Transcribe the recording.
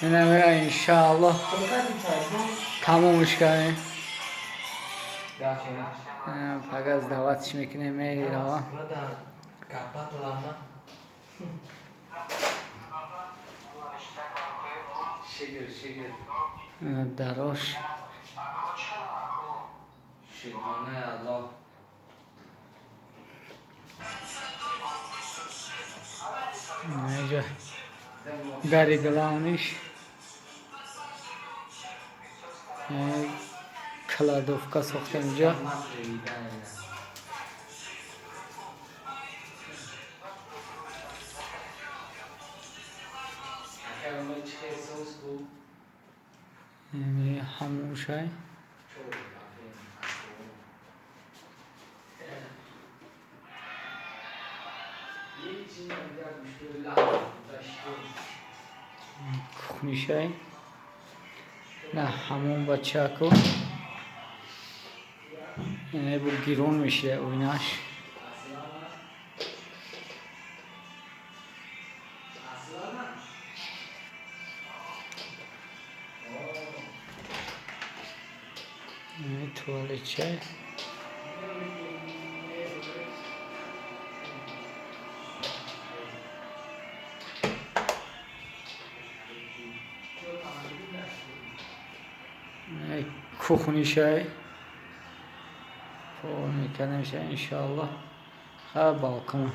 Инамира, иншааллоҳ, тамомш кардем. Пага сдавать ш мекунем, мерава. Капатлама. Шигир, шигир. Дарош. Шукронаи Аллоҳ. Инҷа дари главный ш, кладовка сохтем инҷа. Ман привида. Ҳамушай. Кухня шай на ҳамон бачаку бу гирон мешида оинаш. Туалетчай. Кухня шай мекардем, иншоаллоҳ. Ха, балкон.